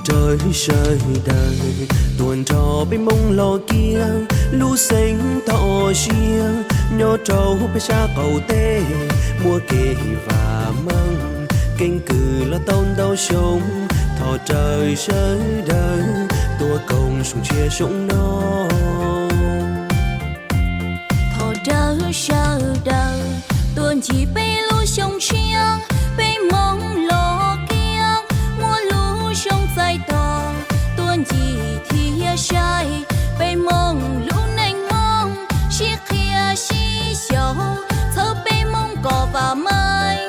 Rawg sawv daws tuaj nrog peb Hmoob los kiag, lub xeev toj siab nyob rau peb sab qaum teb, muaj kev vam meej, keeb kwm los tau ntau xyoo, thov rawg sawv daws tuaj koom zoo tshiab zoo no. Thov rawg sawv daws tuaj ncig peb lub xyoo tshiab, peb Hmoob los kiag, muaj lub xyoo txais tos, tuaj ncig thiab saib peb Hmoob lub neej Hmoob, sib qhia sib xyaum, txhawb peb Hmoob kom vam meej.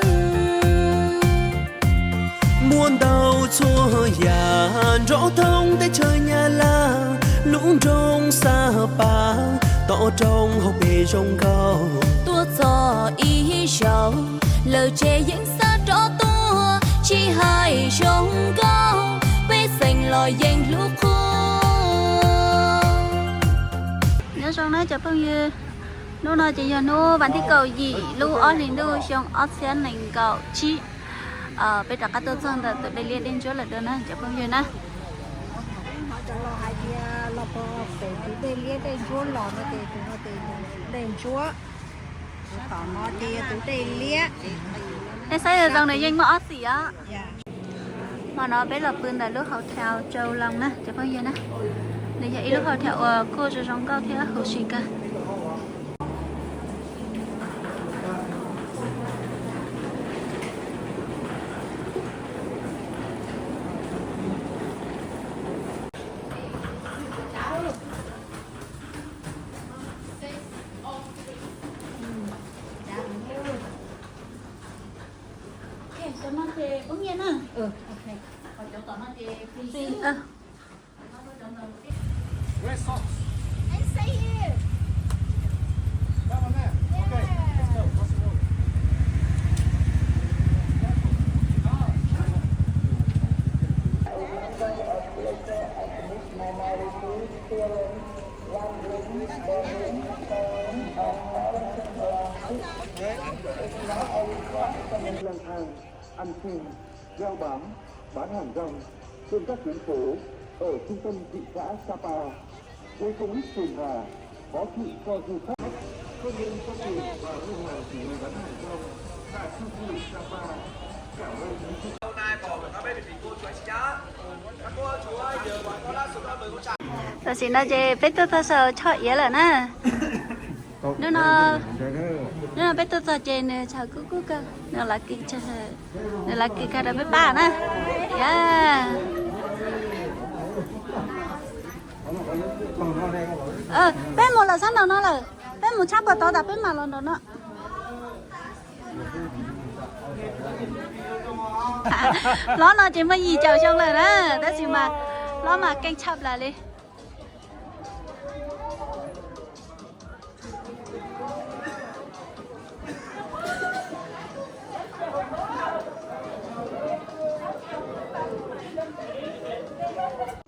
Muaj ntau txhua yam nrov thoob teb chaws Nyab Laj, lub nroog Xab Pas, tom roob hauv pes zoo nkauj. Tuaj txog ib zaug, lawv tsev yeej xav rov tuaj, tsis hais zoo nkauj, peb xeem los yeej hlub qhuas. Nyob zoo na cov phooj ywg, hnub no ces yog hnub vas thib kaum yim lub ob hlis ntuj xyoo ob txhiab nees nkaum tsib. Peb rov qab tuaj txog ntawm tus dej liab dej ntsuab lawm dua na cov phooj ywg na. Cov laus hais tias los pom xeem tus dej liab dej ntsuab los no ces tus no ces dej ntsuab, tus tom no ces yog tus dej liab. Nej saib zoo nws yeej muaj ob xim os. Hmo no peb los pw ntawm lub hau thau Tsau Loo na cov phooj ywg na. Nws yog ib lub hau thau uas kuj zoo zoo nkauj thiab huv si kawg. Cov no ces poob nyiaj na. Cov tom no ces free. Lang thang, ăn tiền, gieo bám, bán hàng rong trên các tuyến phố ở trung tâm thị xã Sapa, gây không ít phiền hà, khó chịu cho du khách. Không nên có tiền và mua hàng chỉ vì bán hàng rong tại siêu thị Sapa. Cảm ơn. Tam sim no ces peb tuaj txog saum Choj Iav lawm na. Hnub no, hnub no peb tuaj txog ces nws tshav kub kub kawg, nws lav kis, nws lav kis kawg rau peb pab na. Peb mus lawm sab nraum no lawm, peb mus tshab puas tod tas peb mam los nraum no. Hlob no ces muaj yim caum xyoo lawm na, tab sis mas hlob mas keej tshaj plaws li.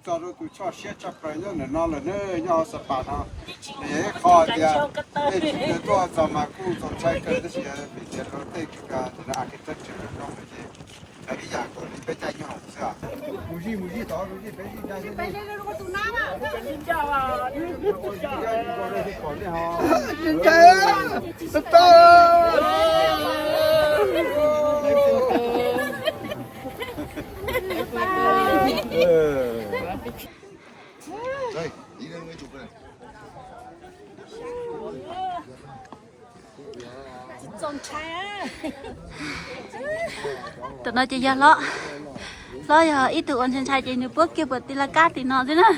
Txog rau tus choj siab tshaj plaws nyob ntawm no lawm na, nyob hauv Xab Pas no. Nws yog ib qho tias nej tsis tuaj txog mas kuj txaus ntshai kawg, tab sis vim tias rau tej kws tias no a kis txawj tseem zoo no ces ib yam nkaus li peb caij nyoog xwb. Tus no ces yog hlob, hlob yog ib tug uas ntshai ntshai ces nws puab kiag puas tij laj kab tim no xwb na.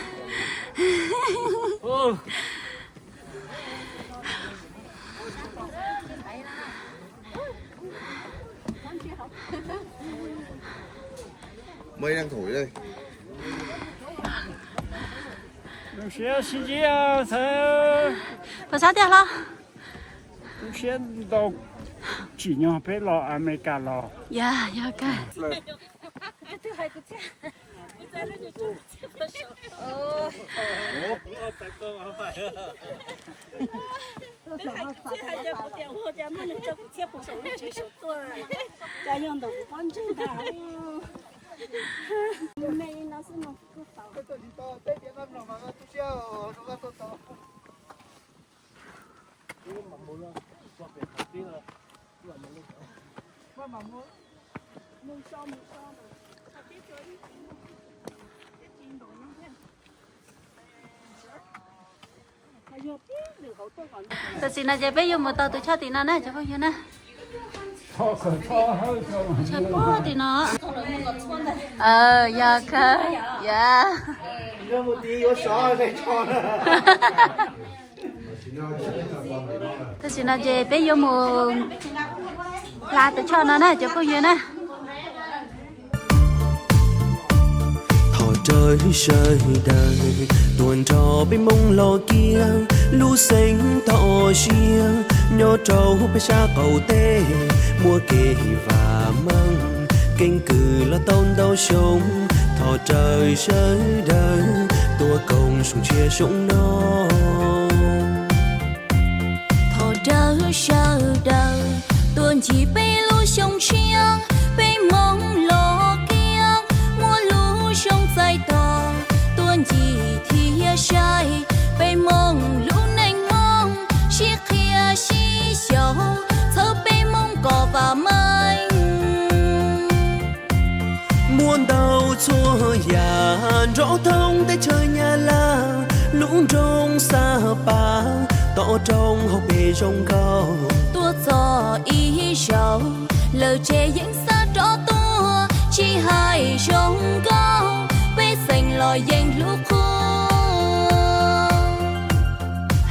Puas sab tiag hlob? Lub siab ntau, tsim nyog peb los Amelikas los. Yog, yog kawg. Tam sim no ces peb yuav mus tau tus choj tim no na cov phooj ywg na. Tim no. Yog kawg, yog. Tam sim no ces peb yuav mus hla tus choj no na cov phooj ywg na. Thov rawv sawv daws tuaj nrog peb Hmoob los kiag, lub xeev toj siab nyob rau peb sab qaum teb, muaj kev vam meej, keeb kwm los tau ntau xyoo. Thov rawv sawv daws tuaj koom xyoo tshiab xyoo no. Thov rawv sawv daws tuaj ncig peb lub xyoo tshiab, peb Hmoob los kiag, muaj lub xyoo txais tos, tuaj ncig thiab saib peb Hmoob lub neej Hmoob, sib qhia sib xyaum, txhawb peb Hmoob kom vam meej. Muaj ntau txhua yam nrov thoob teb chaws Nyab Laj, lub nroog Xab Pas, tom roob hauv pes zoo nkauj. Tuaj txog ib zaug, lawv tsev yeej xav rov tuaj, tsis hais zoo nkauj, pej xeem los yeej hlub qhuas.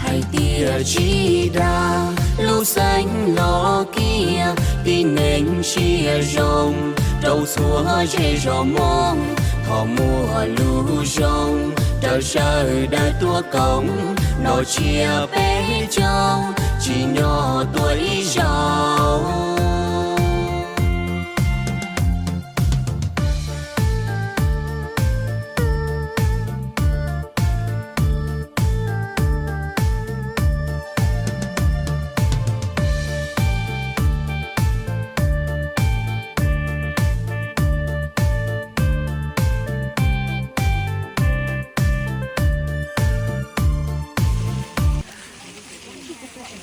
Hais tias tsis dag, lub xeev los kiag, tib neeg siab zoo rau txhua zej zos Hmoob. Thov muaj lub zoo raws sawv daws tuaj koom, nrog tsiaj peb caug tsim nyog tuaj ib zaug.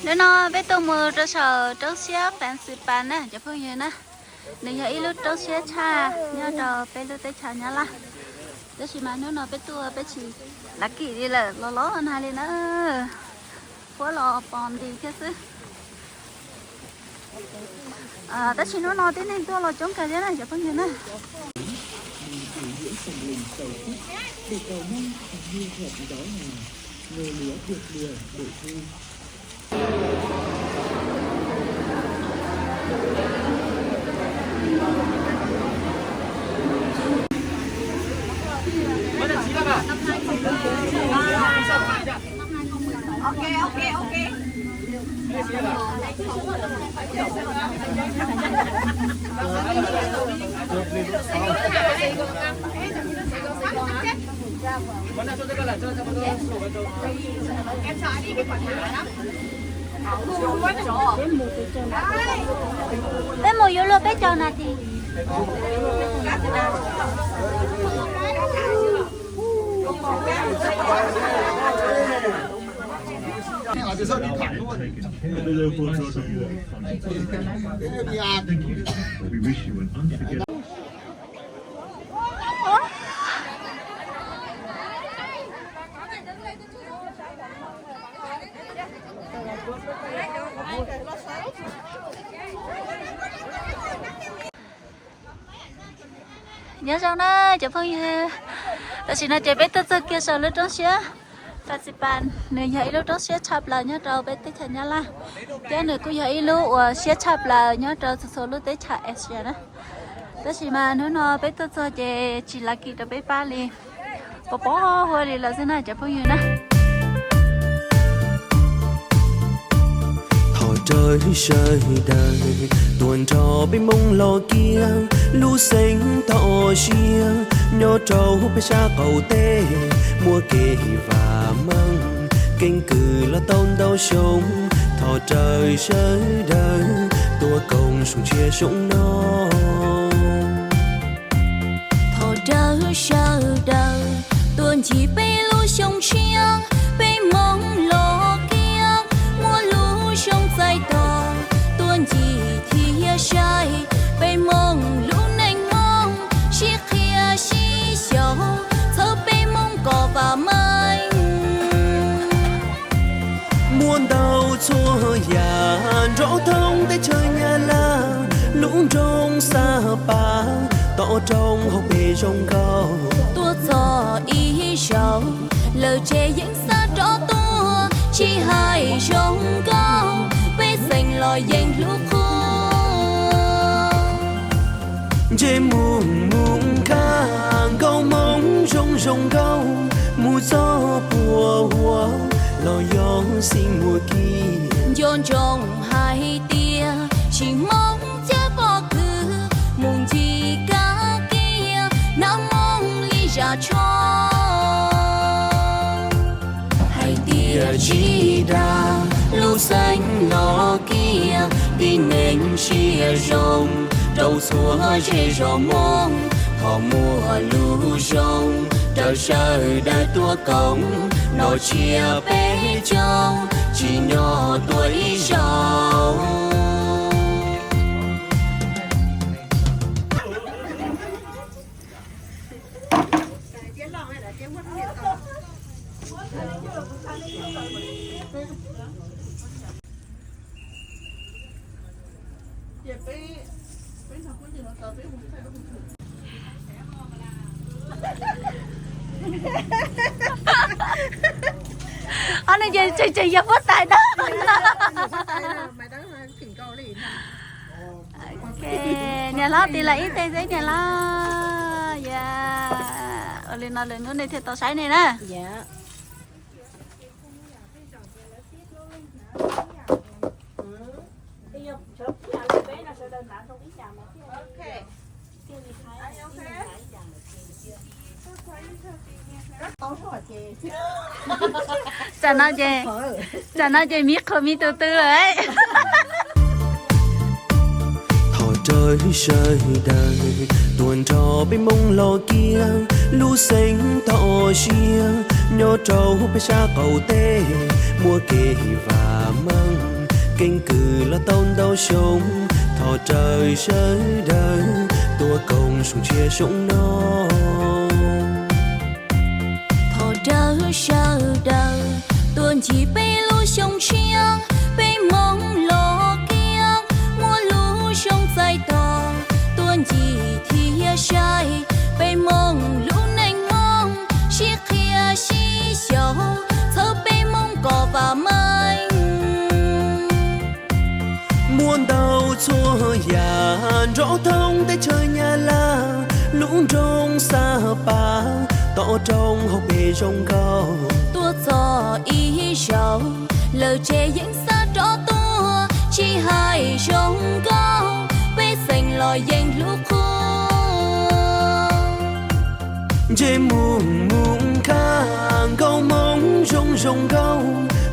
Hnub no peb tuaj mus rau saum roob siab Fas Xis Pas na cov phooj ywg na. Nws yog ib lub roob siab tshaj nyob rau peb lub teb chaws Nyab Laj. Tab sis mas hnub no peb tuaj peb tsis lav kim li lawm, los los nag li na. Huab los pos nti thiab xwb. Tab sis hnub no tib neeg tuaj los coob kawg thiab na cov phooj ywg na. Peb mus yuav luag peb caug nas this. Nyob zoo na cov phooj ywg, tam sim no ces peb tuaj txog kiag saum lub roob siab Fas Xis Pas, nws yog ib lub roob siab tshaj plaws nyob rau peb teb chaws Nyab Laj, thiab nws kuj yog ib lub uas siab tshaj plaws nyob rau txhua txhua lub teb chaws Asia na. Tab sis mas hnub no peb tuaj txog ces tsis lav kim rau peb pab li, pos pos huab li lawm xwb na cov phooj ywg na. Thov rawv sawv daws tuaj nrog peb Hmoob los kiag, lub xeev toj siab nyob rau peb sab qaum teb, muaj kev vam meej, keeb kwm los tau ntau xyoo. Thov rawv sawv daws tuaj koom xyoo tshiab xyoo no. Thov rawv Sawv daws tuaj ncig peb lub xyoo tshiab, peb Hmoob los kiag muaj lub zoo txais tos. Tuaj ncig thiab saib peb Hmoob lub neej Hmoob, sib qhia sib xyaum txhawb peb Hmoob kom vam meej. Muaj ntau txhua yam nrov thoob teb chaws Nyab Laj, lub nroog Xab Pas, tom roob hauv pes zoo nkauj. Tuaj txog ib zaug, lawv tsev yeej xav rov tuaj, tsis hais zoo nkauj, pej xeem los yeej hlub qhuas. Ntsej muag mus khaj, nkauj Hmoob zoo zoo nkauj, mus txog puag huab los yog xij muag kiag. Nco ntsoov hais tias tsis Hmoob cab pob kws, mus ncig kab kiag hnab Hmoob li zaj tsho. Hais tias tsis dag, lub xeev los kiag, tib neeg sia zoo rau txhua zej zos Hmoob. Thov muaj lus zoo rau sawv daws tuaj koom, nrog tshiab peb caug, tsim nyog tuaj ib zaug. Ob neeg ces tseem tseem yog huab tais dawb. Niam hlob tis lawv ib teg xwb niam hlob. Ua li no lwm hnub nej thiaj tau saib nej na. Tsam no ces, tsam no ces miv qhuas miv tus tw lawm. Thov rawv sawv daws tuaj nrog peb Hmoob los kiag, lub xeev toj siab nyob rau peb sab qaum teb, muaj kev vam meej, keeb kwm los tau ntau xyoo. Thov rawv sawv daws tuaj koom xyoo tshiab xyoo no. Thov rawv sawv daws tuaj ncig peb lub xyoo tshiab, peb Hmoob los kiag muaj lub zoo txais tos. Tuaj ncig thiab saib peb Hmoob lub neej Hmoob, sib qhia sib xyaum txhawb peb Hmoob kom vam meej. Muaj ntau txhua yam nrov thoob teb chaws Nyab Laj, lub nroog Xab Pas, tom roob hauv pes zoo nkauj. Tuaj txog ib zaug, lawv tsev yeej xav rov tuaj, tsis hais zoo nkauj, pej xeem los yeej hlub qhuas. Ntsej muag mus khaj, nkauj Hmoob zoo zoo nkauj,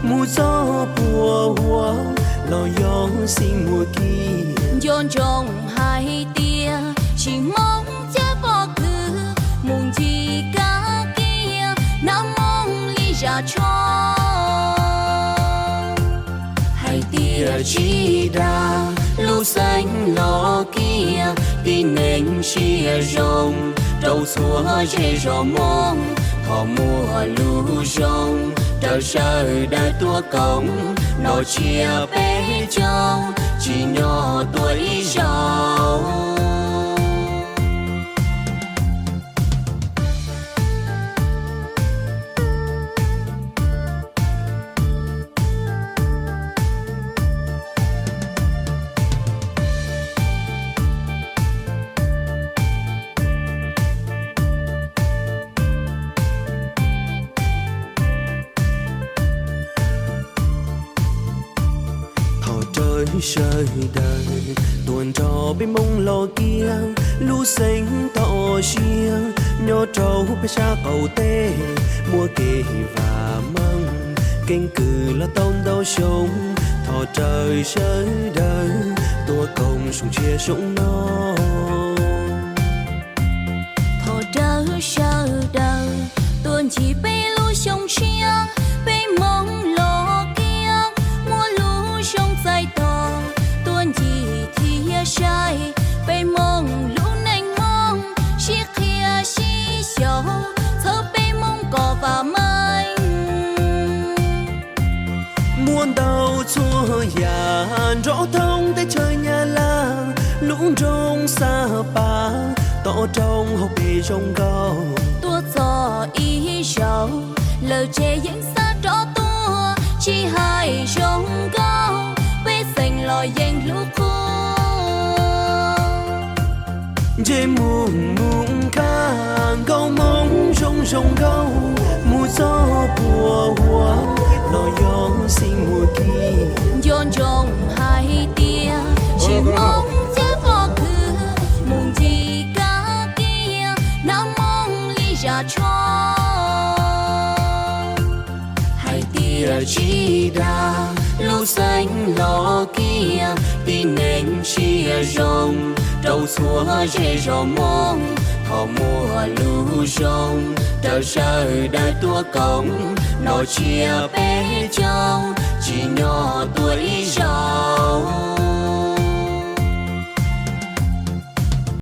mus txog puag huab los yog xij muag kiag. Nco ntsoov hais tias tsis Hmoob cab pob kws, mus ncig kab kiag hnab Hmoob li zaj tsho. Hais tias tsis dag, lub xeev los kiag, tib neeg sia zoo rau txhua zej zos Hmoob. Thov muaj lus zoo rau sawv daws tuaj koom, nrog tshiab peb caug, tsim nyog tuaj ib zaug. Thov rawv sawv daws tuaj nrog peb Hmoob los kiag, lub xeev toj siab nyob rau peb sab qaum teb, muaj kev vam meej, keeb kwm los tau ntau xyoo. Thov rawv sawv daws tuaj koom xyoo tshiab xyoo no. Thov Rau sawv daws tuaj ncig peb lub xyoo tshiab, peb Hmoob los kiag muaj lub zoo txais tos. Tuaj ncig thiab saib peb Hmoob lub neej Hmoob, sib qhia sib xyaum txhawb peb Hmoob kom vam meej. Muaj ntau txhua yam nrov thoob teb chaws Nyab Laj, lub nroog Xab Pas, tom roob hauv pes zoo nkauj. Tuaj txog ib zaug, lawv tsev yeej xav rov tuaj, tsis hais zoo nkauj, pej xeem los yeej hlub qhuab. Ntsej muag mus khab nkauj Hmoob zoo zoo nkauj, mus txog puag huab los yog xij muag kiag. Nco ntsoov hais tias tsis Hmoob cov pob kws, mus ncig kab kiag hnab Hmoob li zaj tsho. Hais tias tsis dag lub xeev los kiag, tib neeg sia zoo rau txhua zej zos Hmoob. Thov muaj lus zoo rau sawv daws tuaj koom, nrog sia peb caug tsim nyog tuaj ib zaug.